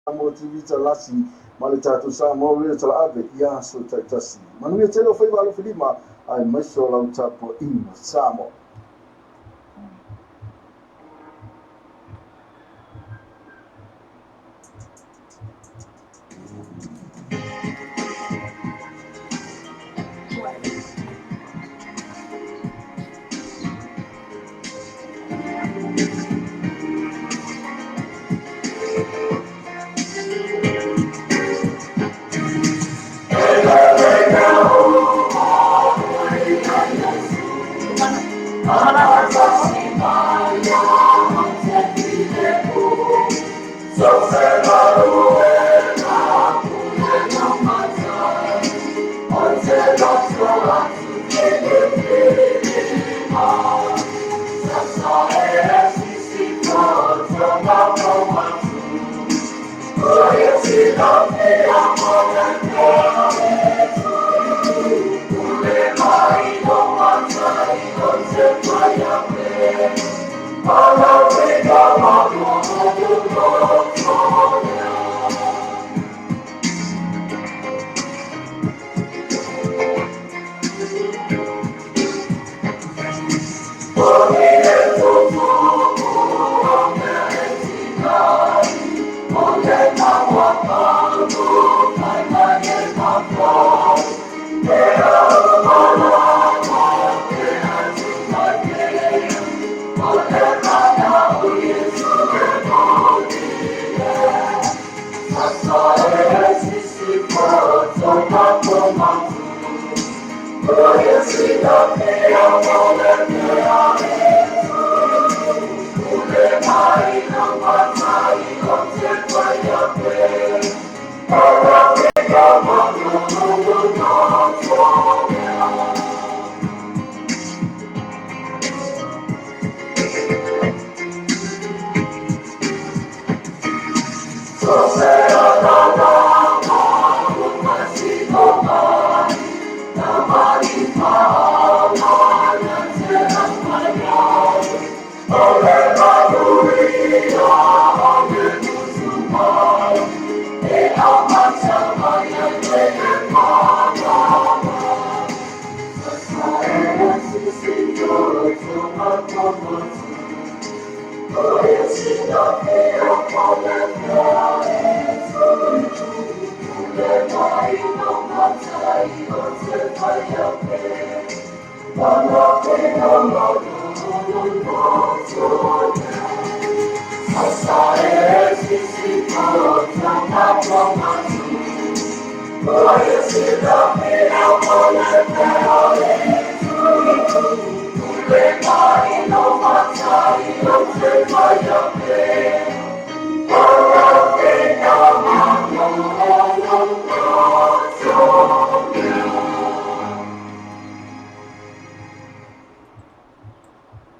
Samoa TV Talasi ma le tatou Samoa Radio Talaave i aso taitasi. Manuia tele o faiva alofilima aemaise o lau tapuaiga Samoa.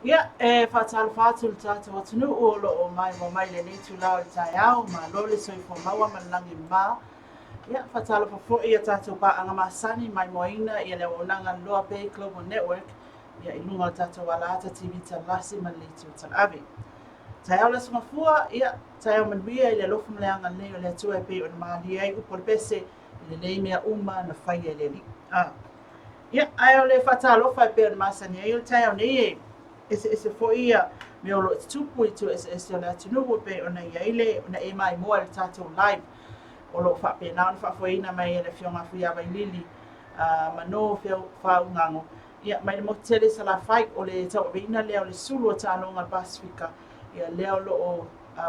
Ia, e faatalofa atu i le tatou atunuu o lo o maimoa mai i lenei itula o le taeao, malo le soifua maua ma le lagi e mama. Ia, faatalofa foi i a tatou paaga masani maimoaina ia le auaunaga a le Loa Bay Global Network ia i luga o le tatou alaata TV Talasi ma le Itu Talaave. Taeao le Aso Gafua, ia, taeao manuia i le alofa ma le agalelei o le Atua e pei ona malie ai upu o le pese i lenei mea uma na faia e le Alii. Ah. Ia, ae o le faatalofa e pei ona masani ai o le taeao nei e eseese foi ia mea o lo o tutupu i itu eseese o le atunuu e pei ona i ai le ona e maimoa i le tatou live o lo o faapena ona faafoeina mai e le Afioga Fuia Vailili Mano Faaugago ia, mai le motu tele i Salafai, o le tauaveina lea o le sulu o taaloga a le Pasefika, ia, lea o lo o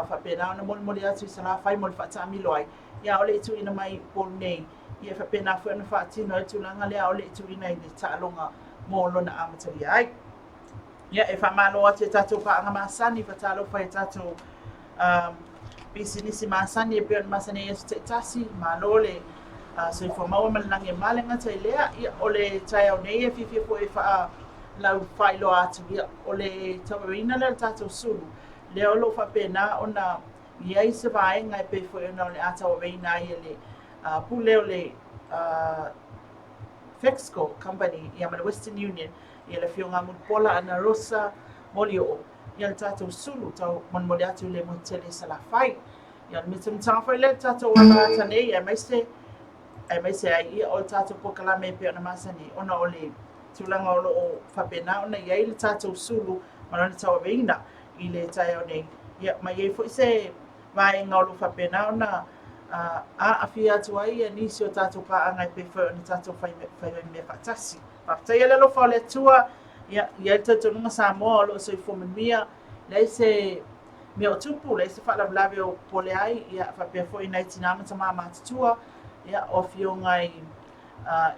faapena ona molimoli atu i Salafai mo le faataamilo ai, ia, a o le i tuuina mai i Upolu nei, ia, e faapena foi ona faatino ai le tulaga lea, a o le i tuuina i le taaloga mo lona amatalia ai. Ia, e faamalo atu i tatou paaga masani, faatalofa i tatou pisinisi masani e pei ona masani ai aso taitasi, malo le soifua maua ma le lagi e mama. E le gata i lea, ia, o le taeao nei e fiafia foi e faalau faailoa atu, ia, o le tauaveina lea o le tatou sulu, lea o lo o faapena ona i ai se vaega e pei foi ona o le a tauaveina ai e le pule o le Fexco Company ia ma le Western Union, ia le Afioga Mulipola Anarosa Molioo, ia le tatou sulu tau molimoli atu i le motu tele i Salafai. Ia, o le mitamitaga foi lea i le tatou ala ata nei, aemaise, aemaise ai ia o le tatou polokalame e pei ona masani, ona o le tulaga o lo o faapena ona i ai le tatou sulu ma lona tauaveina i le taeao nei. Ia, ma i ai foi se vaega o lo o faapena ona aafia atu ai nisi o tatou paaga e pei foi ona tatou fai ai mea faatasi. Faafetai i le alofa o le Atua, ia, i ai le talitonuga Samoa o lo o soifua manuia, leai se mea o tupu, leai se faalavelave o popole ai, ia, faapea foi nai tina ma tama matutua, ia, o afioga i,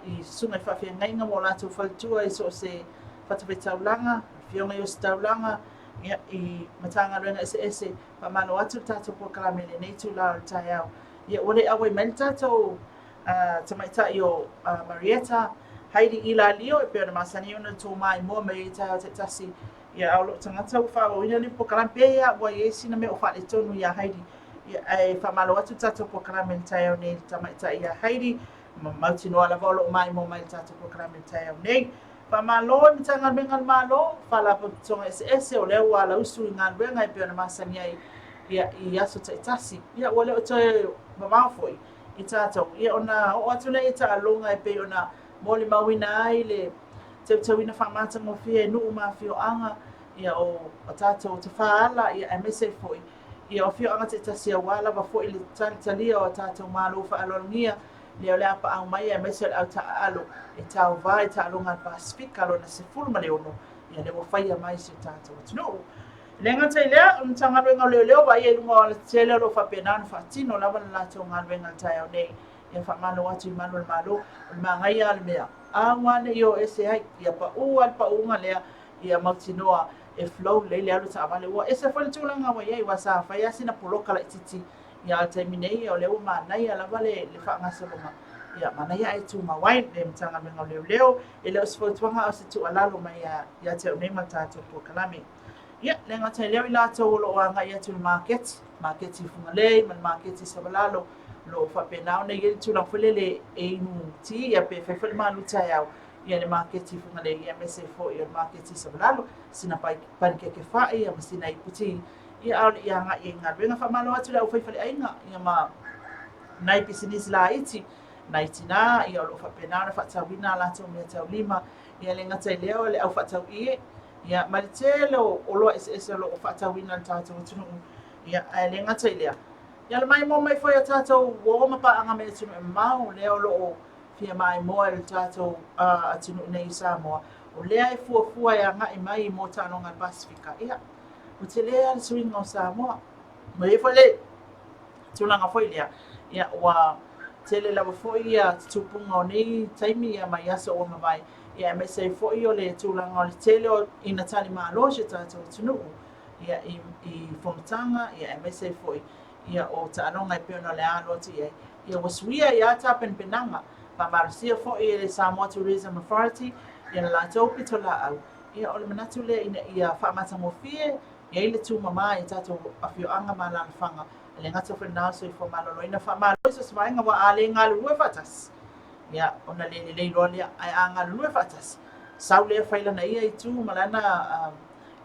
i susuga i faafeagaiga ma o latou faletua i so o se fatafaitaulaga, afioga i ositaulaga, ia, i Matagaluega eseese, faamalo atu le tatou polokalame i lenei itula o le taeao. Ia, ua le auai mai le tatou tamaitai o Marietta Heidi Ilalio e pei ona masani ona tou maimoa mai ai i taeao taitasi. Ia, a o lou tagata ua faaauauina lenei polokalame, pe a ua i ai sina mea o faaletonu iā Heidi. Ia, ae faamalo atu le tatou polokalame i le taeao nei i le tamaitai ia Heidi, ma mautinoa lava o lo o maimoa mai i le tatou polokalame i le taeao nei. Faamalo i Matagaluega a le Malo, Faalapotopotoga eseese o lea ua alausu i galuega e pei ona masani ai ia, i aso taitasi. Ia, ua le o toe mamao foi i tatou, ia ona oo atu lea i taaloga e pei ona molimauina ai le teuteuina faamatagofie i nuu ma afioaga, ia o tatou tafaala, ia aemaise ai foi ia o afioaga taitasi aua lava foi le talitalia o tatou malo faaaloalogia lea o le a paau mai aemaise o le au taaalo e tauva i taaloga a le Pasefika lona 16, ia lea ua faia mai i si o tatou atunuu. E le gata i lea, o le Matagaluega o Leoleo vaaia i luga o alatetele o lo o faapena ona faatino lava le latou galuega i le taeao nei. Ia faamalo atu i malu o le Malo, o le manaia lava le mea, aua ne i o ese ai, ia pau lava le pauga lea, ia mautinoa e flow lelei le alu taavale. Ua ese foi le tulaga ua i ai, aua sa fai lava sina poloka laitiiti, ia a o le taimi nei, o lea ua manaia lava le faagasologa, ia manaia ae tumau ai le Matagaluega o Leoleo. E le o se fautuaga a o se tuualalo mai ia te au nei ma le tatou polokalame. Ia, le gata i lea o i latou o lo o agai atu i le maketi, maketi i Fugalei ma le maketi i Savalalo, o lo o faapena ona i ai le tulaga foi lele e inu ti ia pe fai foi le malu taeao ia le maketi i Fugalei ia aemaise foi o le maketi i Savalalo, sina panikeke fai ia ma sina ipu ti, ia a o le i agai ai i galuega. Faamalo atu i le aufaifaleaiga ia ma nai pisinisi laiti, nai tinā ia o lo o faapena ona faatauina a latou meataulima, ia le gata i lea o le au faatau ie, Ia, ma le tele o oloa eseese o lo o faatauina i le tatou atunuu. Ia, ae le gata i lea, ia le maimoa mai foi a tatou uo ma paaga mai atunuu e mamao, lea o lo o fia maimoa i le tatou atunuu nei i Samoa, o lea e fuafua e agai mai mo taaloga a le Pasefika. Ia, ua tele lava le suiga o Samoa. Ua i ai foi le tulaga foi lea, ia, ua tele lava foi ia tutupuga o nei taimi ia mai aso ua mavae, ia aemaise ai foi o le tulaga o le tele o ina talimalo si o tatou atunuu ia i, i fonotaga ia aemaise ai foi ia o taaloga e pei ona o le a alo atu i ai ia ua suia ai lava tapenapenaga faamalosia foi e le Samoa Tourism Authority ia le latou pitolaau ia o le manatu lea ina ia faamatagofie i ai le tumama i tatou afioaga ma alaalafaga e le gata foi i lena o le soifua maloloina faamalo i so o se vaega aua a le galulue faatasi Ia, ona le lelei loa lea. Ae a galulue faatasi, sau lea fai lana ia itu ma lana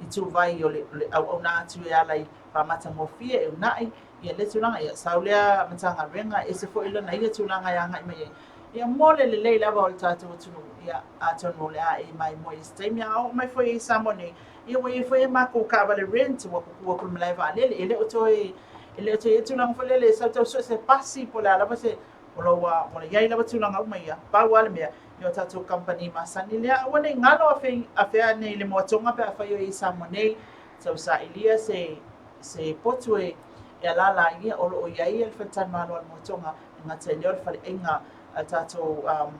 ituvai o le, o le auauna atu e ala i faamatagofie, e una'i ia lea tulaga. Ia, sau lea Matagaluega, e ese foi lana ia tulaga e agai mai ai. Ia, mo le lelei lava o le tatou atunuu, ia, atonu o le a e maimoa i isi taimi. A oo mai foi i Samoa nei, ia ua i ai foi a matou taavale rent, ua tutu atu i le malae vaalele. E le o toe, e le o toe i ai le tulaga foi lele e sau tau sue se pasi po o le a lava se O lo ua ua i ai lava tulaga uma ia, pau lava le mea, ia o tatou kamupani masani lea, aua ne i galo afea ane i le moatoga pe afai o i Samoa nei, tau sailia se se potu e e alala ai, ia o lo o i ai le faletalimalo a le moatoga, e gata i lea o le faleaiga a le tatou um,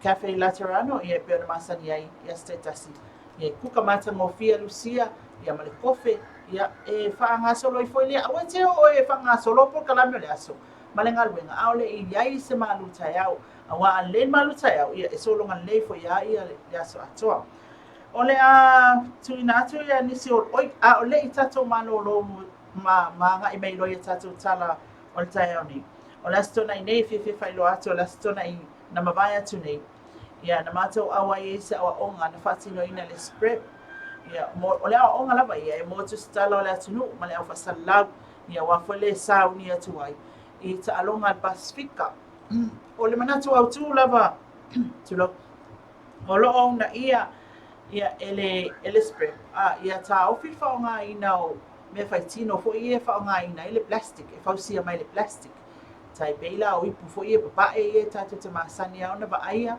Cafe Laterano, ia e pei ona masani ai i aso taitasi. Ia e kuka matagofie Lucia, ia ma le kofe, ia e faagasolo ai foi lea. Aua e te oo e faagasolo polokalame o le aso, ma le galuega, ʻaʻole i ai se malu taeao, aua a lelei le malu taeao, ia e sologa lelei foi lava ia le aso atoa. O le a tuuina atu ia nisi o, oi, a o le i tatou malolo ma, ma agai mai loa i a tatou tala o le taeao nei. O le Aso Toonai nei, e fiafia faailoa atu, o le Aso Toonai na mavae atu nei, ia, na matou auai ai i se aoaoga na faatinoina e le SPREP. Ia, mo, o le aoaoga lava ia e mo tusitala o le atunuu ma le au faasalalau. Ia aua foi le sauni atu ai i taaloga a le Pasefika. O le manatu autu lava, tulou, o lo o uunaia ia e le e le SPREP a ia taofi le faaaogaina o mea faitino foi ia e faaaogaina ai le plastic, e fausia mai le plastic. Tai pei la o ipu foi ia papae ia tatou te masani lava ona vaaia,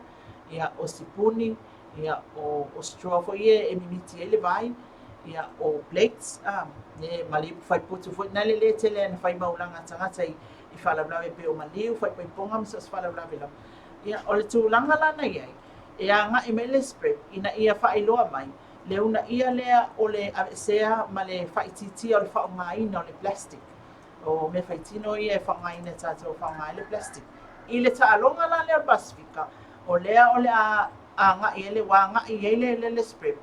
ia o sipuni, ia o, o straw foi ia e mimiti ai le vai, ia o plates, a, ne, ma le ipu faiputu foi na le le tele na fai maulaga a tagata i, i faalavelave pei o maliu, faaipoipoga ma so o se faalavelave lava. Ia, o le tulaga la na i ai, e agai mai le SPREP ina ia faailoa mai le uunaia lea o le aveesea ma le faaitiitia o le faaaogaina o le plastic. O mea faitino ia e faaaogaina e tatou e faaaoga ai le plastic. I le taaloga la lea o le Pasefika, o lea o le a agai ai le, ua agai i ai le, le, le SPREP,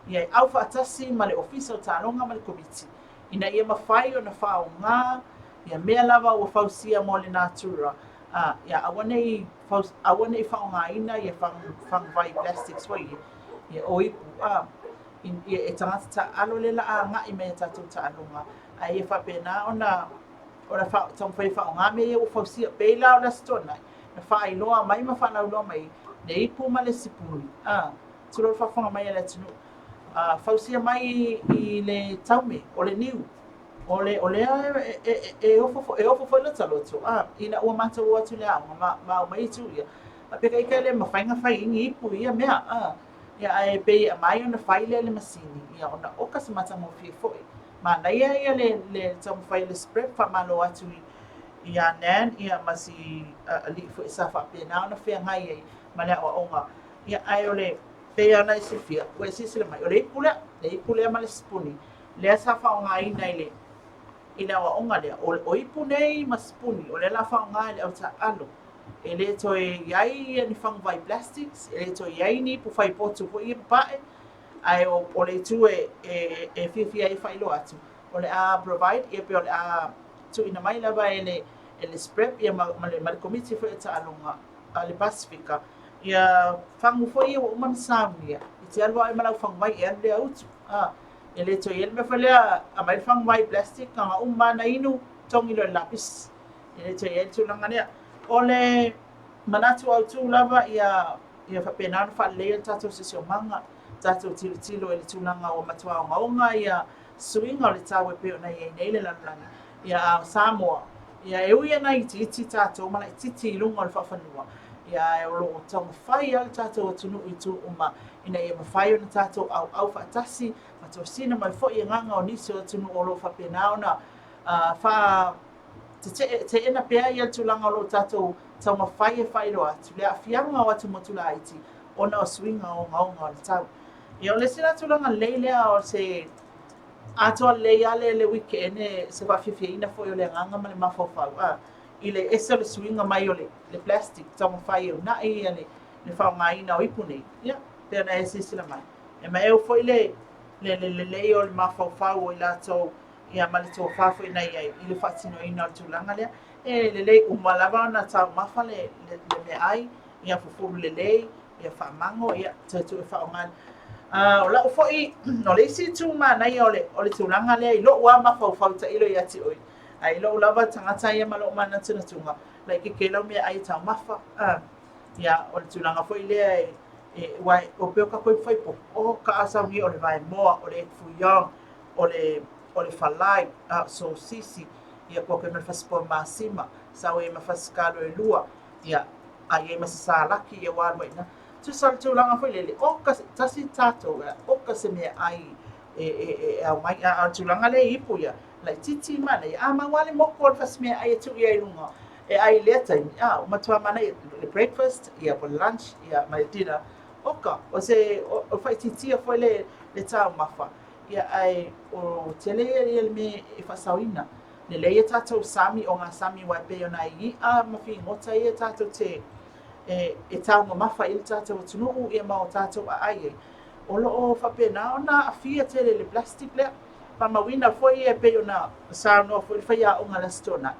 ia e aufaatasi ma le Ofisa o Taaloga ma le Komiti, ina ia mafai ona faaaoga ia mea lava ua fausia mo le natura, a, ia aua ne i, aua ne i faaaogaina ia faguvai plastics foi ia, ia o ipu, a, ia e tagata taaalo lea la a agai mai i a tatou taaloga, a ia faapena ona ona taumafai e faaaoga mea ia ua fausia. Pei la o le Aso Toonai, na faailoa mai ma faalauiloa mai le ipu ma le sipuni, a, tulou le faafofoga mai a le atunuu, a, fausia mai i le taume, o le niu, o le, o lea e, e, e, e ofo, e ofo foi lota loto, a, ina ua matou o atu i le aoga, ma, ma aumai itu ia, faapea ka ita e le mafai ona fai ai ni ipu i ia mea, a, ia, ae pei e aumai ona fai lea i le masini, ia, ona oka se matagofie foi. Manaia ia le, le taumafai o le SPREP, faamalo atu i, iā Nan, ia, ma si alii foi sa faapena ona feagai ai ma le aoaoga. Ia, ae o le, pei lava ona e silafia, ua e silasila mai, o le ipu lea, le ipu lea ma le sipuni, lea sa faaaogaina i le, i le aoaoga lea. O, o ipu nei ma sipuni, o lea o le a faaaoga e le autaaalo. E le toe i ai ni faguvai plastics, e le toe i ai ni ipu fai potu foi ia papae, ae o, o le itu e, e, e fiafia ai e faailoa atu, o le a provide, ia pe o le a tuuina mai lava e le, e le SPREP ia ma, ma le, ma le Komiti foi o Taaloga a le Pasefika, ia fagu foi ia ua uma ona saunia, e te alu lava oe ma lau faguvai e alu lea utu. A, e le toe i ai le mea foi lea, aumai le faguvai plastic, na uma lava ona inu, togi loa i le lapisi. E le toe i ai le tulaga lea. O le manatu autu lava ia, ia faapena ona faaleleia le tatou siosiomaga, tatou tilotilo i le tulaga ua matua ogaoga ia suiga o le tau e pei ona i ai nei le lalolagi. Ia, a o Samoa, ia e ui ana itiiti tatou ma laitiiti i luga o le faafanua, ia ae o lo o taumafai lava le tatou atunuu i itu uma ina ia mafai ona tatou auau faatasi ma tosina mai foi agaga o nisi o atunuu o lo o faapena ona faa teena pea ia le tulaga o lo o tatou taumafai e faailoa atu le aafiaga o atumotu laiti ona o suiga ogaoga o le tau. Ia o le isi la tulaga lelei lea o se atoa lelei lava le, le weekend, se faafiafiaina foi o le agaga ma le mafaufau, a, i le ese o le suiga mai o le, le plastic, taumafai e uunai ia le, le faaaogaina o ipu nei, ia, pei ona e silasila mai. E maeu foi le, le, le lelei o le mafaufau o i latou, ia, ma le tofa foi na i ai i le faatinoina o le tulaga lea. E lelei uma lava ona taumafa le, le, le meaai, ia fufulu lelei, ia faamago, ia toe tuu e faaaoga. O lau foi, o le isi itu manaia o le, o le tulaga lea i lou lava mafaufau tailo ia te oe, ae i lou lava tagata ia ma lou manatunatuga, laitiiti lau meaai e taumafa. Ia, o le tulaga foi lea e, e, aua o pei o tatou i fai popo, o ka saunia o le vaemoa, o le egg foo young, o le, o le falai, a, sosisi, ia koke ma le fasipovi masima, sau ai ma fasikalo e lua, ia, a i ai ma se salaki, ia ua alu ai i ina. Tusa o le tulaga foi lele, oka, tasi tatou, oka se meaai e, e, e, e aumai, a o le tulaga lea i ipu ia, laitiiti manaia, a maua lava le moko o le fasi meaai e tuu i ai i luga, e ai i lea taimi, a, ua matua manaia, le breakfast, ia po o le lunch, ia ma le dinner, oka, o se, o, o faaitiitia foi le, le taumafa, ia ae o tele ia, ia le mea e faasaoina. Lelei a tatou sami, o ngā sami aua e pei o nai i'a ma figota ia tatou te e, e taumamafa i le tatou atunuu ia ma o tatou aai ai. O lo o faapena ona aafia tele i le plastic lea. Faamauina foi e pei ona saunoa foi le faiaoga i le Aso Toonai.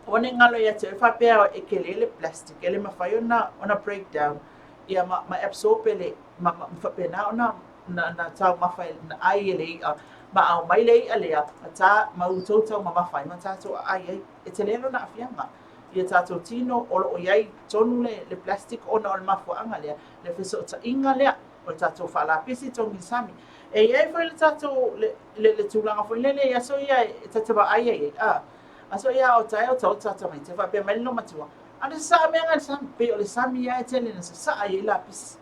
Aua ne i galo ia te oe faapea e tele le plastic, e le mafai ona, ona break down ia ma, ma absorb e le, ma, ma, ma faapena ona na, na taumafa e, na ai e le i'a Ma aumai le i'a lea ma ta ma outou taumamafa ai ma tatou aai ai. E tele lona aafiaga i a tatou tino o lo o i ai i totonu le plastic ona o le mafuaaga lea, le fesootaiga lea o le tatou faalapisi togi sami. E i ai foi le tatou le, le, le tulaga foi lele i aso ia e ta te vaai ai ai, a aso ia a o tae o taota tamaiti, e faapea mai le olomatua, a o le sasaa mea i le sami, pei o le sami lava e tele ina sasaa ai lapisi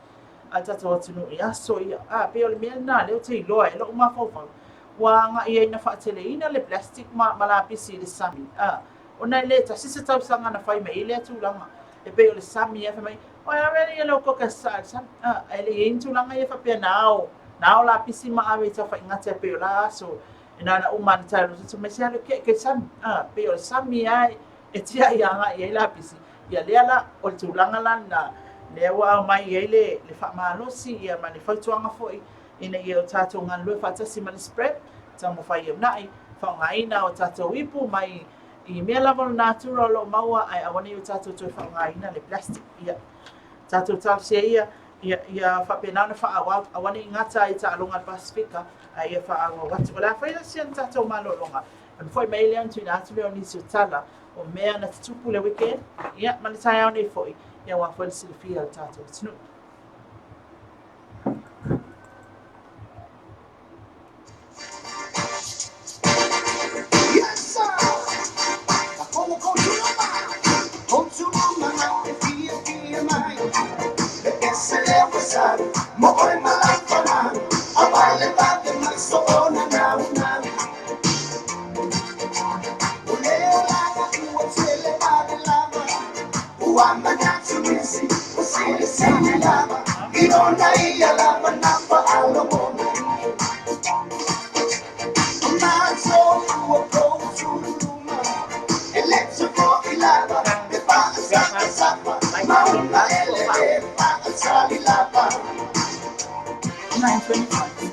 a le tatou atunuu i aso ia. A, pei o le mea lena lea ou te iloa ai lou mafaufau, ua agai ai ina faateleina le plastic ma lapisi i le sami, a, ona e le tasi se tausaga na fai mai ai lea tulaga. E pei o le sami lava, fai mai, oi ave ia lou koka e sasaa i le sami, a, ae le i ai ni tulaga ia faapea na ao lapisi ma ave i tafaigata e pei o la aso e na ona uma ana tae loto mai se alu e ke'e ke sami, a, pei o le sami lava e tiai agai ai lapisi. Ia lea la, o le tulaga la lena, lea ua aumai ai le faamalosi ia ma le fautuaga foi ina ia o tatou galulue faatasi ma le spread, taumafai e uunai, faaaogaina o tatou ipu mai i mea lava o le natura o lo o maua, ae aua ne i o tatou toe faaaogaina le plastic. Ia, tatou talosia ia, ia faapena ona faaauau, aua ne i gata ai i taaloga a le Pasefika, ae ia faaauau atu. O le a fai la si ana tatou malologa, ona foi mai lea ona tuuina atu lea o nisi o tala o mea na tutupu le weekend, ia, ma le taeao nei foi, ia aua foi le silafia o le tatou atunuu. Yes, sir. 9:25.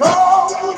Oh,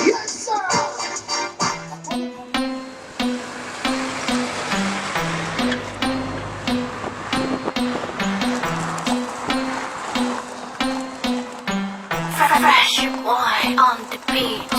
Yes, sir. Fresh boy on the beat.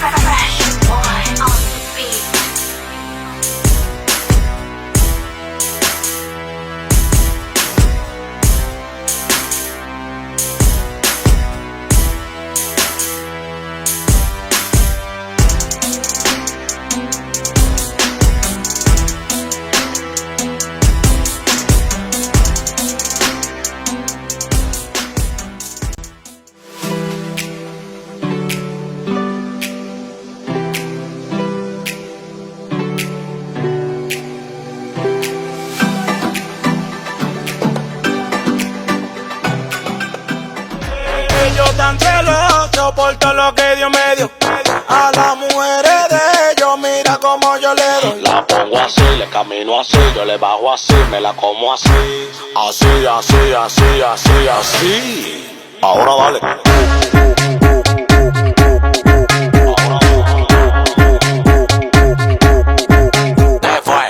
Fresh boy on the beat. Ellos tan celosos por todo lo que Dios me dio. A las mujeres de ellos, mira cómo yo le doy. La pongo así, le camino así, yo le bajo así, me la como así. Así, así, así, así, así. Ahora dale. Te fue.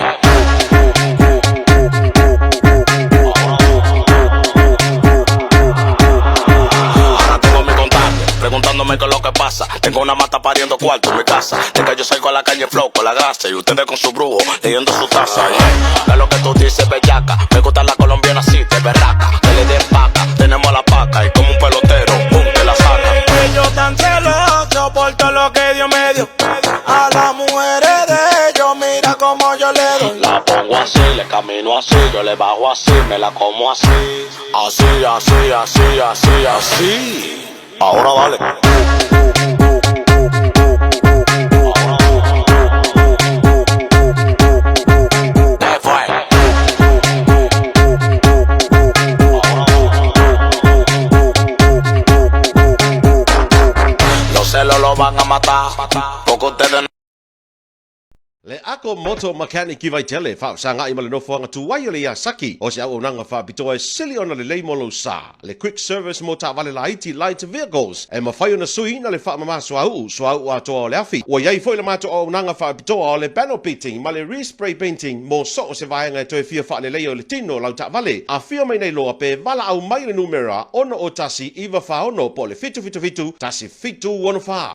Ahora tengo mi contacto, preguntándome qué es lo que pasa. Tengo una mata pariendo cuarto en mi casa. De que yo salgo a la calle flow con la grasa y ustedes con su brujo leyendo su taza. Yeah. ¿Qué es lo que tú dices, bellaca? Me gusta la colombiana así, de berraca. Que le den paca, tenemos la paca y como un pelotero, pum, te la saca. Ellos tan celosos por todo lo que Dios me dio. A las mujeres de ellos, mira cómo yo le doy. La pongo así, le camino así, yo le bajo así, me la como así. Así, así, así, así, así. Ahora dale. Te fue. Los celos lo van a matar, porque ustedes Le Ako Moto Mechanic i Vaitele, faafesagai ma le nofoaga tuai o le Yasaki, o se auaunaga faapitoa e sili ona lelei mo lou sa. Le quick service mo taavale laiti, light vehicles, e mafai ona suiina le faamama suauu, suauu atoa o le afi. Ua i ai foi le matou auaunaga faapitoa o le panel beating ma le respray painting mo so o se vaega e toe fia faaleleia o le tino o lau taavale. Afio mai nei loa pe valaau mai i le numera 6 01 9 4 6 po o le 777 1 7 6 4.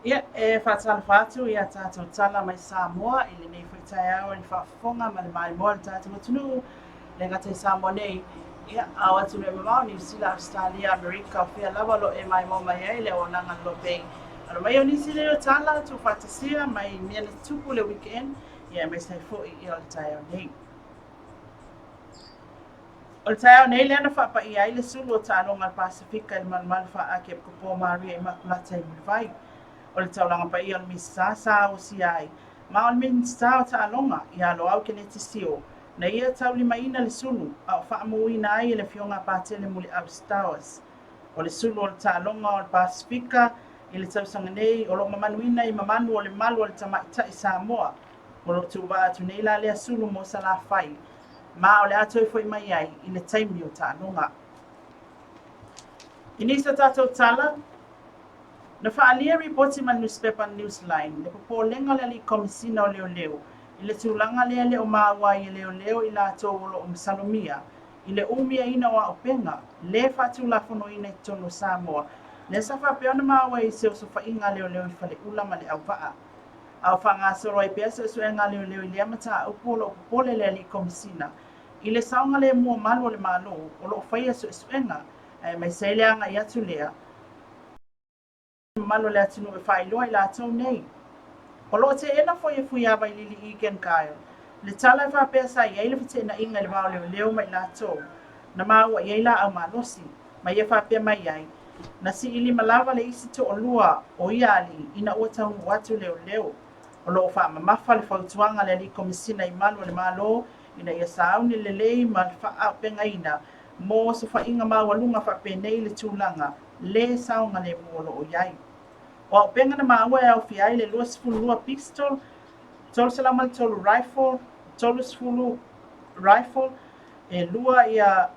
Ia, e faatalofa atu i a tatou tala mai Samoa i lenei foi taeao i le faafofoga ma le maimoa a le tatou atunuu, le gata i Samoa nei, ia, a o atunuu e mamao, Niu Sila, Ausetalia, Amerika, o fea lava o lo o e maimoa mai ai le auaunaga a le Lopei. Alo mai o nisi nei o tala tuufaatasia mai mea na tutupu le weekend, ia, aemaise ai foi ia o le taeao nei. O le taeao nei lea na faapaia ai le sulu o taaloga a le Pasefika i le malumalu faa-Arkiepikopo Maria Imakulata i Mulivai. O le taulaga paia o le Minisita sa ausia ai, ma o le Minisita o Taaloga, ia Loau Keneti Sio, na ia taulimaina le sulu a o faamuina ai e le Afioga a Patele Muliau Stowers. O le sulu o le taaloga o le Pasefika i le tausaga nei o lo o mamanuina i mamanu o le malu o le tamaitai Samoa. O lo o tuuvaa atu nei la lea sulu mo Salafai, ma o le a toe foi mai ai i le taimi o taaloga. I nisi o tatou tala, na faaalia ripoti ma le nusipepa Newsline le popolega o le Alii Komesina o Leoleo i le tulaga lea e le o maua ai e leoleo i latou o lo o masalomia i le umiaina o auupega le faatulafonoina i totonu o Samoa, lea sa faapea ona maua ai i se osofaiga a leoleo i Faleula ma Leauvaa. A o faagasolo ai pea suesuega a leoleo i lea mataupu o lo o popole le Alii Komesina i le saogalemu o malu o le Malo o lo o faia suesuega, aemaise ai le agai atu lea mamalu o le atunuu e faailoa i latou nei. O lo o teena foi e Fuiava i Lili Egan Kyle le tala e faapea sa i ai le feteenaiga i le va o leoleo ma i latou na maua i ai laau malosi, ma ia faapea mai ai, na siilima lava le isi toalua o ia alii ina ua taunuu atu leoleo. O lo o faamamafa le fautuaga a le Alii Komesina i malu o le Malo ina ia sauni lelei ma le faaaupegaina mo osofaiga maualuga faapenei le tulaga le saogalemu o lo o i ai. O auupega na maua e aofia ai le 22 pistol, 303 rifle, 30 rifle, e lua ia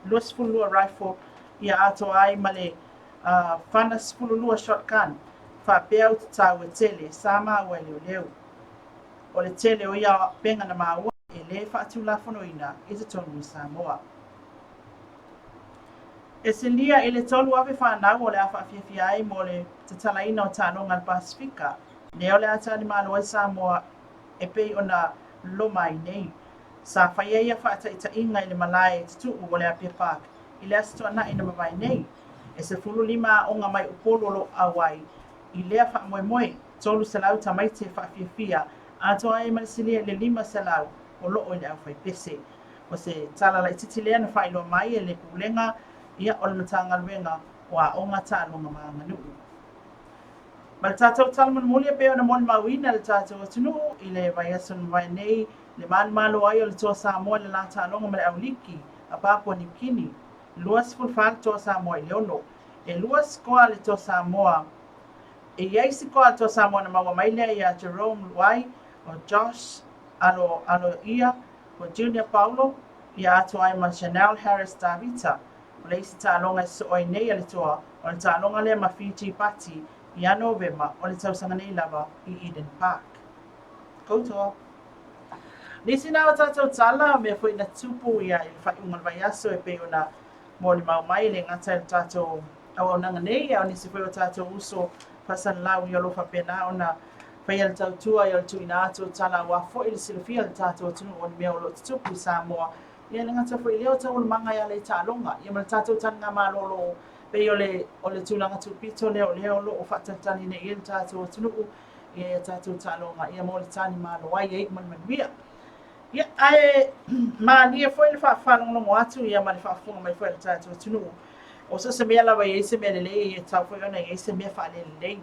22 rifle ia atoa ai ma le fana 12 shotgun faapea utatau e tele sa maua e leoleo. O le tele o ia auupega na maua e le faatulafonoina i totonu o Samoa. E silia i le 3,000 fanau o le a faafiafia ai mo le tatalaina o taaloga a le Pasefika, lea o le a talimalo ai Samoa e pei ona loma ai nei. Sa faia ia faataitaiga i le malae tutuu o le Apia Park i le Aso Toonai na mavae nei. E 15 aoga mai Upolu o lo o auai i lea faamoemoe, 300 tamaiti e faafiafia atoa ai ma le silia i le 500 o lo o i le aufaipese. O se tala laitiiti lea na faailoa mai e le Pulega ia o le Matagaluega o Aoga, Taaloga ma Aganuu. Ma le tatou tala mulimuli e pei ona molimauina e le tatou atunuu i le vaiaso na mavae nei le manumalo ai o le Toa Samoa i le la taaloga ma le Auliki a Papua Niu Kini, 24 le Toa Samoa i le 6. E lua sikoa a le Toa Samoa. E i ai sikoa a le Toa Samoa na maua mai lea iā Jerome Luai, o Josh Alo Aloia, o Junior Paulo, ia atoa ai ma Chanel Harris Tavita. O le isi taaloga e sosoo ai nei a le Toa, o le taaloga lea ma Fiji Pati ia Novema o le tausaga nei lava i Eden Park. Koutoa. Nisi na o tatou tala, mea foi na tupu ia i le faaiuga o le vaiaso e pei ona molimau mai e le gata i le tatou auaunaga nei, a o nisi foi o tatou uso faasalalau ia o lo o faapena ona faia le tautua ia o le tuuina atu o tala aua foi le silafia e le tatou atunuu o ni mea o lo o tutupu i Samoa. Ia e le gata foi i lea o taualumaga e ala i taaloga ia ma le tatou taligamalo o lo o pei o le o le tulaga tupito lea o lea o lo o faatalitali nei i ai le tatou atunuu ia ia tatou taaloga ia mo le talimalo ai e iu ma le manuia. Ia, ae malie foi le faafalogologo atu ia ma le faafofoga mai foi a le tatou atunuu. O so o se mea lava e i ai se mea lelei, e tatau foi ona i ai se mea faalelelei.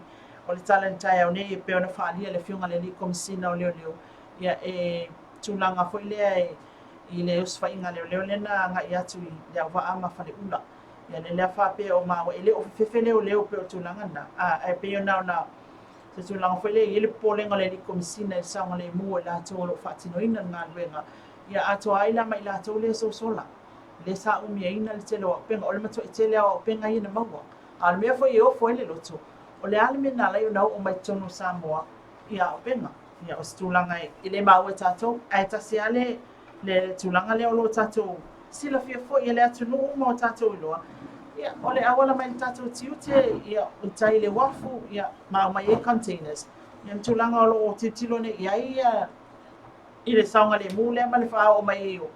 O le tala i le taeao nei e pei ona faaalia e le Afioga i le Alii Komesina o Leoleo, ia e tulaga foi lea e i le osofaiga a leoleo lea na agai atu i Leauvaa ma Faleula. Ia lea lea faapea o maua e le o fefefe leoleo pei o le tulaga lena, ae pei ona ona se tulaga foi lea e i ai le popolega o le Alii Komesina i le saogalemu o i latou o lo o faatinoina le galuega, ia atoa ai la ma i latou lea e sosola, lea sa umiaina le tele o auupega. O le matuai tele lava o auupega ia na maua. A o le mea foi e ofo ai le loto, o le a le mea na ala ai ona oo mai i totonu o Samoa ia auupega. Ia o se tulaga e le maua e tatou, ae tasi lava le le tulaga lea o lo o tatou silafia foi e le atunuu ma o tatou iloa, ia, o le auala mai le tatou tiute, ia, i tai i le uafu, ia, ma aumai ai containers. Ia, le tulaga o lo o tilotilo nei i ai ia, i le saogalemu lea ma le faaoo mai ai o,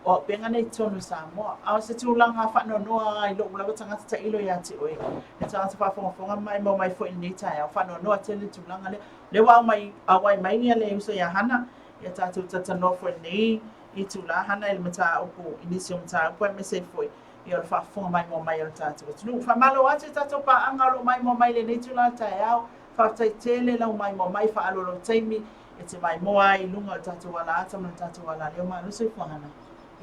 o auupega nei i totonu o Samoa. A o se tulaga faanoanoa i lou lava tagata tailo ia te oe, le tagata faafogafoga mai ma omai foi i lenei taeao, faanoanoa tele le tulaga lea. O lea ua aumai, auai mai ia le uso ia Hana, Ia tatou talatalanoa foi i lenei itula Hana i le mataupu, i nisi o mataupu aemaise ai foi ia o le faafofoga maimoa mai a le tatou atunuu. Faamalo atu i tatou paaga o lo o maimoa mai i lenei itula o le taeao. Faafetai tele lau maimoa mai faaalualu lou taimi e te maimoa ai i luga o le tatou alaata ma le tatou alaleo. Malo soifua Hana.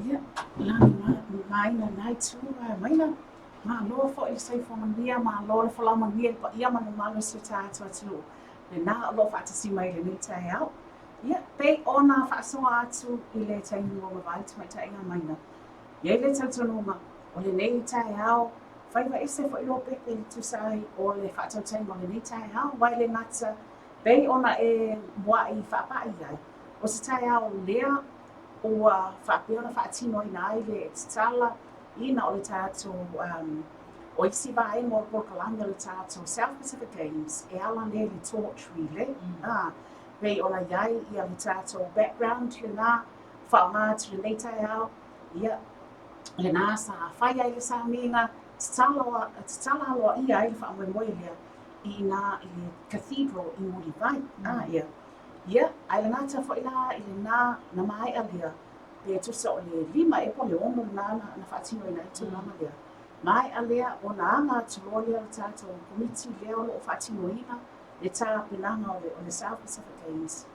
Ia, lani maina lena itu maina. Malo foi le soifua manuia, malo le folau manuia i le paia ma le mamalu o si o tatou atunuu. Lena o lo o faatasi mai i lenei taeao. Ia, pei ona faasoa atu i le taimi ua mavae tamaitai Maina. E i ai le talitonuga, o lenei taeao, faiva ese foi Lopepe e tusa ai o le faatautaiga o lenei taeao, aua e le gata pei ona e muai faapai ai, o se taeao lea ua faapea ona faatinoina ai le tatala ina o le tatou um, o isi vaega o le polokalame o le tatou South Pacific Games e ala lea i le torch relay, mm. pei ona i ai ia le tatou background lena, faaaoga atu lenei taeao, ia, lena sa fai ai le sauniga, tatala, tatala aloaia ai le faamoemoe lea i ina i le Cathedral i Mulivai. Mm. Ah, ia. Ia, ae le gata foi la i lena na maea lea, pe tusa o le 5 ea po o le 6 lena na, na faatinoina ai tulaga lea. Maea lea ona aga atu loa lea o le tatou komiti lea o lo o faatinoina le tapenaga o le, o le South Pacific Games,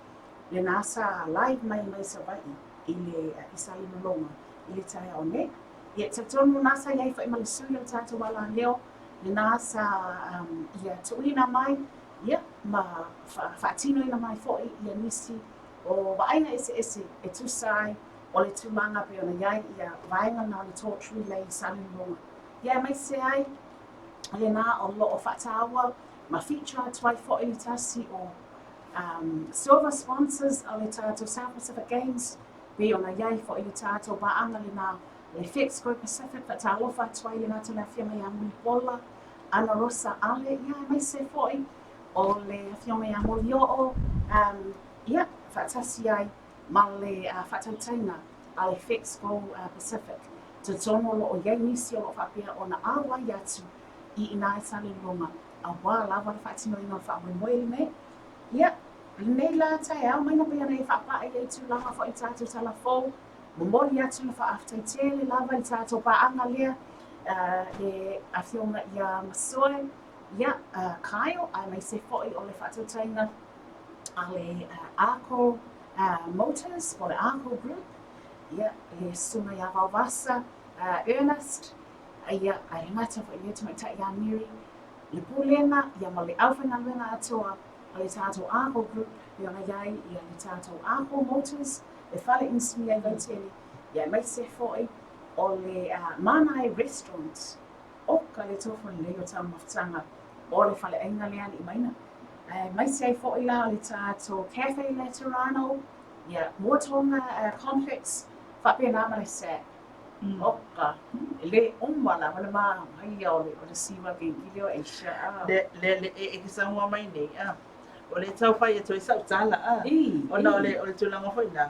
lena sa live mai mai Savaii i le i Salelologa i le taeao nei. Ia, e talitonu na sa i ai foi ma le sui o le tatou alaleo, lena sa um, ia tuuina mai, ia, ma faatinoina mai foi ia nisi o vaaiga eseese e tusa ai o le tulaga pei ona i ai ia vaega na o le torch relay i Salelologa. Ia, aemaise ai lena o lo o faataua ma feature atu ai foi le tasi o um, silver sponsors o le tatou South Pacific Games, pei ona i ai foi le tatou paaga lena le Fexco Pacific, faatalofa atu ai le gata le afioga ia Mulipola, Ana Rosa Ale, ia aemaise foi o le afioga ia Molioo, um, ia, faatasi ai ma le uh, faatautaiga a le Fexco uh, Pacific. Talitonu o lo o i ai nisi o lo o faapea ona auai atu i ina i Salelologa aua lava le faatinoina o le faamoemoe lenei. Ia, lenei la taeao maina pei ona e faapai ai tulaga foi i tatou tala fou, momoli atu le faafetai tele lava i le tatou paaga lea, le afioga ia Masoe, ia, Kyle, aemaise foi o le faatautaiga a le Arco Motors po o le Arco Group, ia, le susuga ia Vaovasa Ernest, Ia, ae le gata foi i lea tamaitai ia Mary, le Pulega, ia ma le aufaigaluega atoa a le tatou Arco Group, pei ona i ai ia le tatou Arco Motors, le fale inisinia i Vaitele, ia aemaise foi o le Manai Restaurant. Oka le tofu lelei o taumafataga o le faleaiga lea alii maina. Aemaise ai foi la o le tatou Cafe Laterano, ia Moatonga Complex, faapena ma le SAP. Oka, e le uma lava le manaia o le, o le siva keiki lea o Asia. Ah. Le, le, le, e, e ke saunoa mai nei, a. O le tau fai atu ai sau tala, a. I, Ona o le, o le tulaga foi na.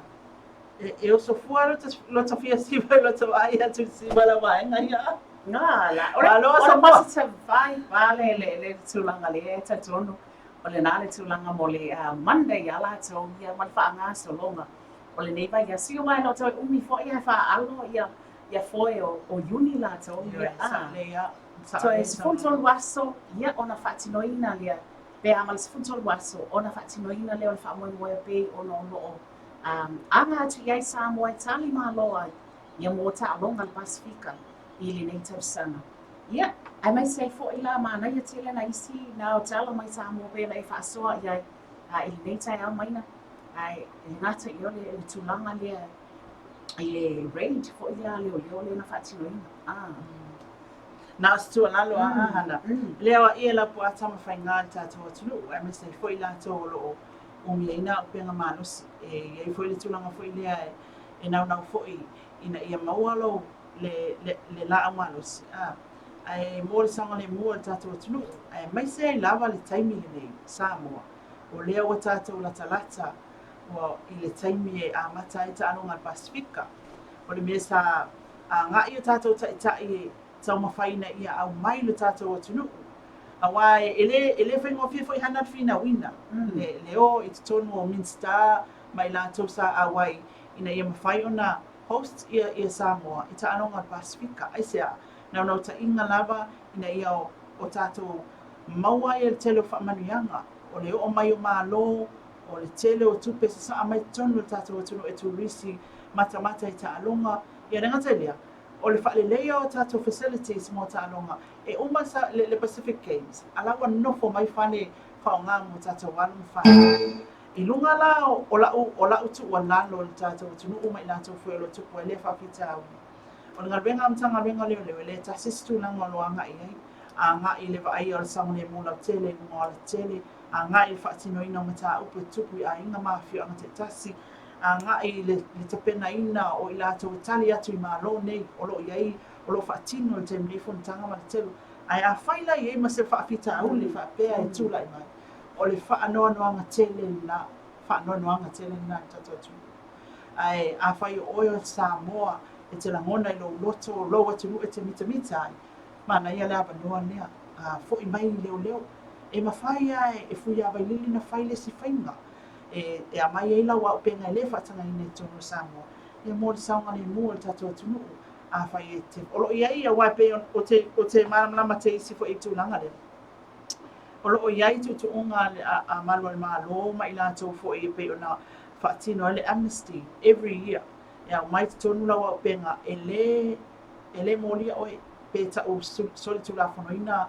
E, e oso fua lo ta, lo ta fia siva i lo ta vaai atu i siva la vaega ia, a. Ngā la, o le, Malo o le oso fua. positive vibe a le, le, le tulaga lea e talitonu. O lena le tulaga mo le uh, Monday ia latou ia ma le faagasologa. O lenei vaiaso, ia aua e le o toe umi foi ae faaalo ia ia foe o, o Iuni latou ia, a. Toe 13 aso ia ona faatinoina lea, pe a ma le 13 aso ona faatinoina lea o le faamoemoe pei ona o lo o um, aga atu i ai Samoa e tali malo ai ia mo taaloga a le Pasefika i lenei tausaga. Ia, aemaise ai foi la manaia tele na isi na o tala mai Samoa pei ona e faasoa i ai a, i lenei taeao maina. Ae e le gata i lea o le tulaga lea i le raid foi lea a leoleo lea na faatinoina. Ah. Na o se tuualalo a Hana. Le aoaia la po a taumafaiga i le tatou atunuu, aemaise ai foi latou o lo o umiaina auupega malosi. E i ai foi le tulaga foi lea e naunau foi ina ia maua lou le, le, le laau malosi. A, ae mo le saogalemu o le tatou atunuu, aemaise ai lava le taimi lenei, Samoa, O lea ua tatou latalata ua i le taimi e amata ai taaloga a le Pasefika. O le mea sa agai o tatou taitai e taumafai ina ia aumai lo tatou atunuu, aua e le, e le faigofie foi hana le finauina, le, le o i totonu o Minisita ma i latou sa auai ina ia mafai ona host ia, ia Samoa i taaloga a le Pasefika. Aisea? Naunautaiga lava ina ia o, o tatou maua ai e le tele o faamanuiaga, o le oo mai o Malo, o le tele o tupe sasaa mai totonu o le tatou atunuu e turisi matamata i taaloga. Ia le gata i lea, o le faaleleia o tatou facilities mo taaloga, e uma le, le Pacific Games, a la ua nofo mai fale faaaoga mo tatou alo ma fanau. I luga la o la'u o la'u tuualalo i le tatou atunuu ma i latou foi o lo o tupu ai lea faafitauli, o le galuega a Matagaluega o Leoleo e le tasi se tulaga o lo o agai i ai, agai i le vaaia o le saogalemu lautele i luga o alatele, agai i le faatinoina o mataupu e tupu i aiga ma afioaga taitasi, agai i le tapenaina o i latou e tali atu i Malo nei o lo o i ai, o lo o faatino i le taimi nei fonotaga ma le tele. Ae afai la e i ai ma se faafitauli faapea e tulai mai, o le faanoanoaga tele lena, faanoanoaga tele lena i le tatou atunuu. Ae afai o oe o le Samoa e te lagona i lou loto, lou atunuu e te mitamita ai, manaia le avanoa lea, a foi mai i leoleo. E mafai lava e Fuiavailili ona fai le isi faiga e aumai ai lau auupega e le faatagaina i totonu o Samoa, ia mo le saogalemu o le tatou atunuu. Afai e te, o lo o i ai, aua e pei ou te, ou te malamalama te isi foi i tulaga lea. O lo o i ai tuutuuga a malu a le Malo ma i latou foi e pei ona faatino ai le amnesty every year. E aumai i totonu lau auupega e le, e le molia oe pe tau solitulafonoina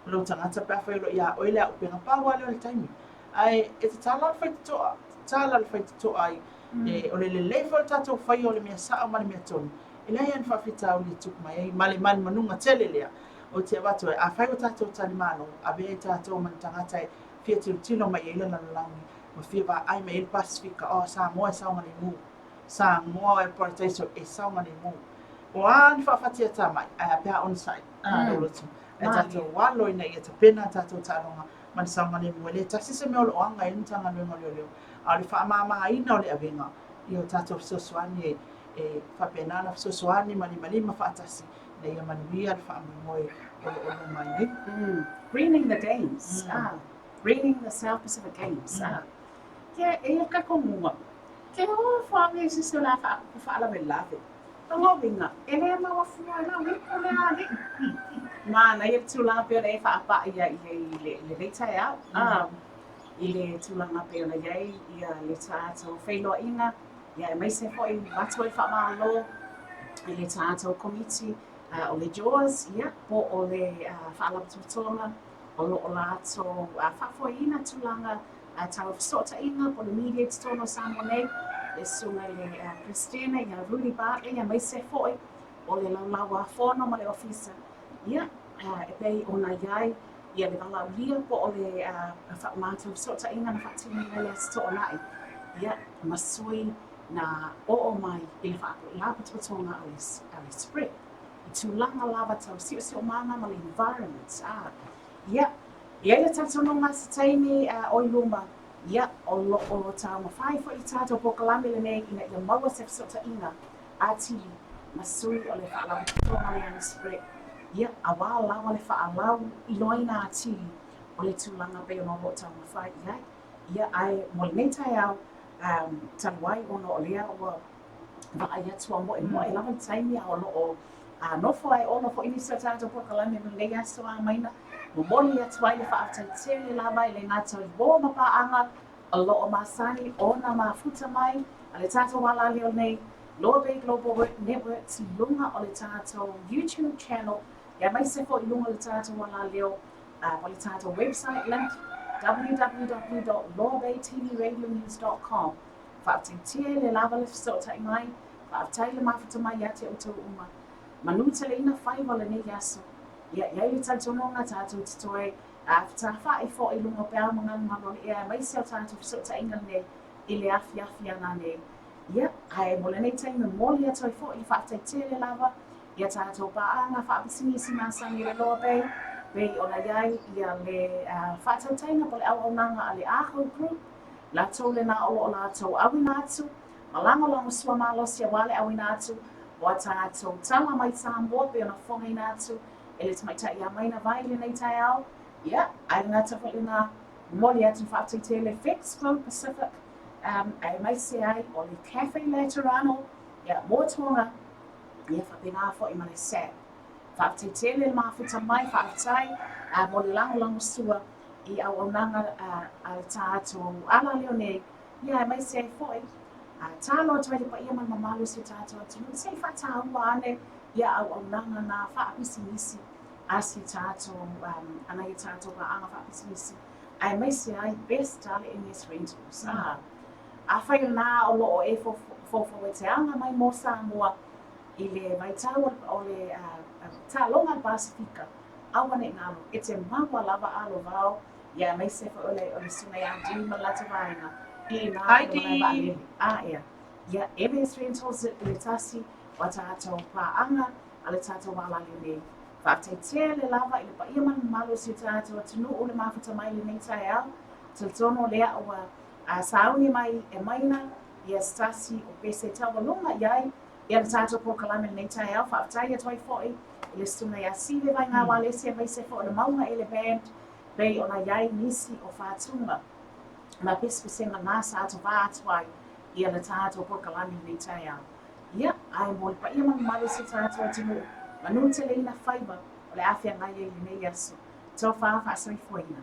lou tagata pe afai o lo o ia oe le auupega. Pau lava lea o le taimi. Ae e tatala le faitotoa, tatala le faitotoa i, e, o le lelei foi o le tatou faia o le mea sao ma le mea tonu, e leai lava ni faafitauli e tupu mai ai ma le manumanuga tele lea ou te avatu ai, afai ua tatou talimalo, avea i tatou ma ni tagata e fia tilotilo mai i ai le lalolagi ma fia vaai mai ai le Pasefika, oh, Samoa e saogalemu, Samoa e parataiso e saogalemu. O a ni faafatiatamai, ae a pe a onosai, a, lou loto, ae tatou alo ina ia tapena a tatou taaloga ma le saogalemu. E le tasi se mea o lo o aga ai le Matagaluega o Leoleo, a o le faamamaina o le avega ia o tatou fesoasoani e faapena ona fesoasoani ma limalima faatasi ina ia manuia le faamoemoe o lo o loma ai nei. Greening the Games, ah, Greening the South Pacific Games, ah. Ke eia ka komuga, ke o fuaga i sisi o le a faalavelave. O lona uiga, e le mau afua e lau ipu le alii. Manaia le tulaga pei ona e faapai ai i lenei taeao, ah, i le tulaga pei ona i ai ia le tatou feiloaiga, ia aemaise foi avatu ai le faamalo i le tatou Komiti o le JAWS, ia, po o le Faalapotopotoga o lo o latou faafoeina tulaga tau fesootaiga po o le media i totonu o Samoa nei, le susuga i le Peresetene ia Rudy Bartley, aemaise foi o le Laulau-a-Fono ma le Ofisa, ia, e pei ona i ai ia le valaaulia po o le matou fesootaiga na faatinoina i le Aso Toonai, ia, ma sui na oo mai i le Faalapotopotoga a le SPREP i tulaga lava tau siosiomaga ma le environment. A, ia, e i ai le talitonuga se taimi o i luma, ia, o lo o taumafai foi le tatou polokalame lenei ina ia maua se fesootaiga atili ma sui o le Faalapotopotoga lea a le SPREP, ia, aua lava le faalauiloaina atili o le tulaga pei ona o lo o taumafai i ai. Ia, ae mo lenei taeao, talu ai ona o lea ua vaai atu a moemoe lava le taimi a o lo o nofo ae ono foi nisi o tatou polokalame mo lenei aso Amaina, momoli atu ai le faafetai tele lava e le gata i uo ma paaga o lo o masani ona mafuta mai a le tatou alaleo nei, Loa Bay Global Networks i luga o le tatou YouTube channel, aemaise foi i luga o le tatou alaleo po o le tatou website link www.loabaytvradionews.com. Faafetai tele lava le fesootai mai, faafetai le mafuta mai ia te outou uma. Manuteleina faiva o lenei aso. Ia i ai le talitonuga tatou te toe fetafai foi i luga o peau ma galugalu o le ea aemaise o tatou fesootaiga lenei i le afiafi ananei. Ia, ae mo lenei taimi momoli atu ai foi le faafetai tele lava i a tatou paaga faapisinisi masani i le Loa Bay, pei ona i ai ia le faatautaiga po o le auaunaga a le Aho Group, latou lena o lo o latou auina atu ma lagolagosua malosi aua le auina atu o a tatou tala mai Samoa pei ona fofogaina atu e le tamaitai Amaina Vai i lenei taeao. Ia, ae le gata foi lena, momoli atu le faafetai tele Fexco Pacific, aemaise ai o le Cafe Laterano, ia, mo Tonga, ia faapena foi ma le SAP. Faafetai tele le mafuta mai, faafetai mo le lagolagosua i auaunaga a le tatou alaleo nei, ia aemaise ai foi talo atu ai le paia ma le mamalu o si o tatou atunuu, se i faataua ane ia auaunaga na faapisinisi a si tatou, a nai a tatou paaga faapisinisi. Aemaise ai Best a le MS Rentals. A, afai o lena o lo o e foufou e te aga mai mo Samoa i le vaitau o le taaloga a le Pasefika, aua ne i galo, e te maua lava alo vao, ia aemaise foi o le o le susuga ia Dee ma le latou vaega i ina Hi i le malae Dee! vaalele. A ea, ia MS Rentals i le tasi o a tatou paaga a le tatou alali nei. Faafetai tele lava i le paia ma le mamalu o si o tatou atunuu le mafuta mai i lenei taeao. Talitonu lea ua sauni mai e maina ia se tasi o pese taualuga i ai ia le tatou polokalame i lenei taeao. Faafetai atu ai foi i le Susuga ia Sive Vaigao Alesi aemaise foi o le Mauga Ele Band pei ona i ai nisi o fatuga ma pesepesega na sa atovā atu ai ia le tatou polokalame i lenei taeao. Ia, ae mo le paia ma le mamalu o si o tatou atunuu, manu teleina faiva o le a feagai ai i lenei aso. Tofa faasoifuaina.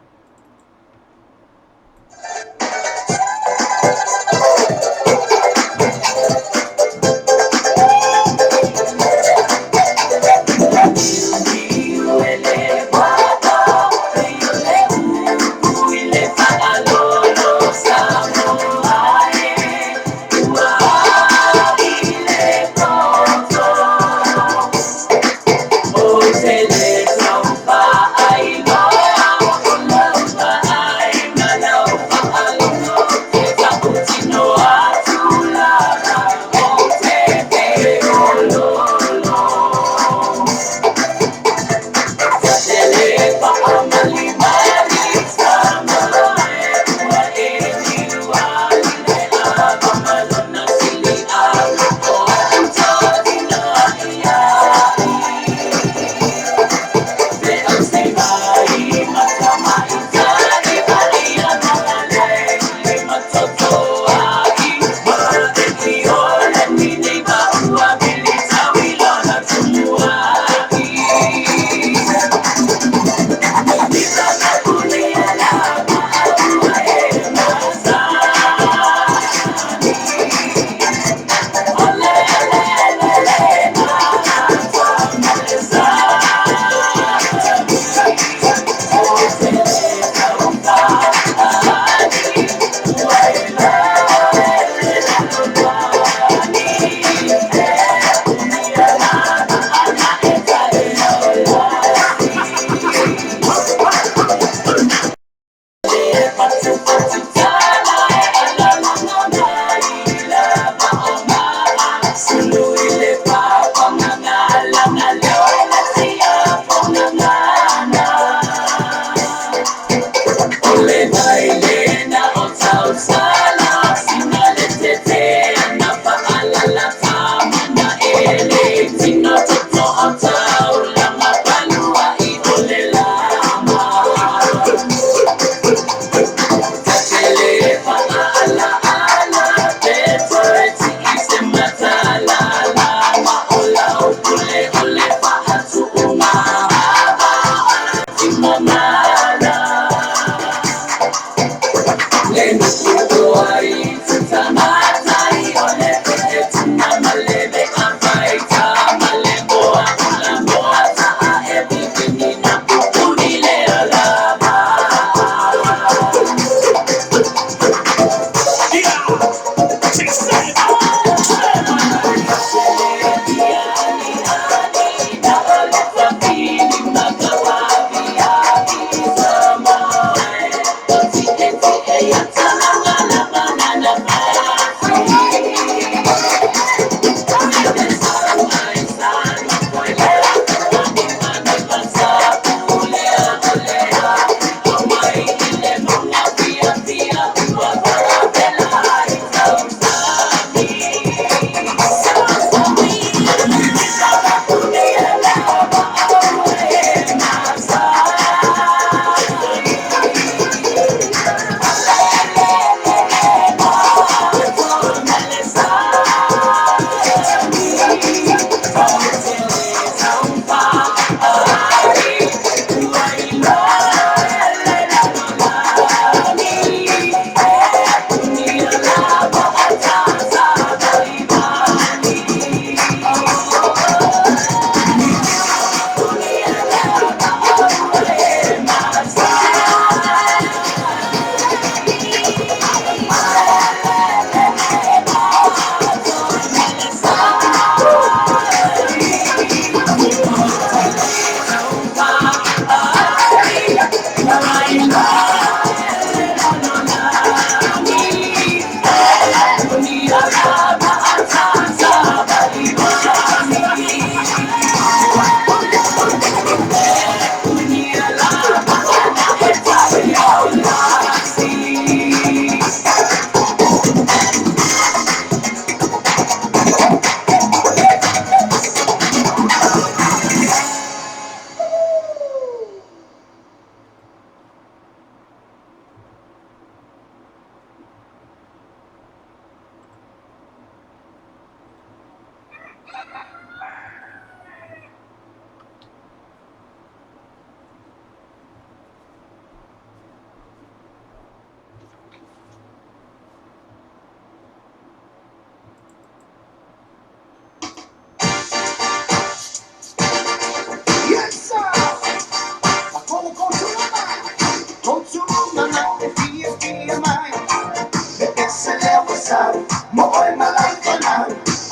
sau mo oe ma lau fanau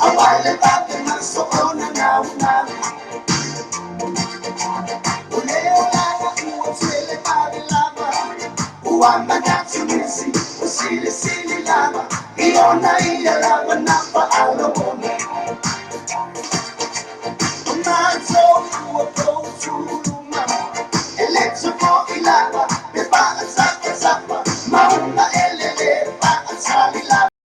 auā i le vave ma soona naunau. O lē olaga ua tele vave lava ua manatu nisi o silisili lava i ona ia lava na faalogona.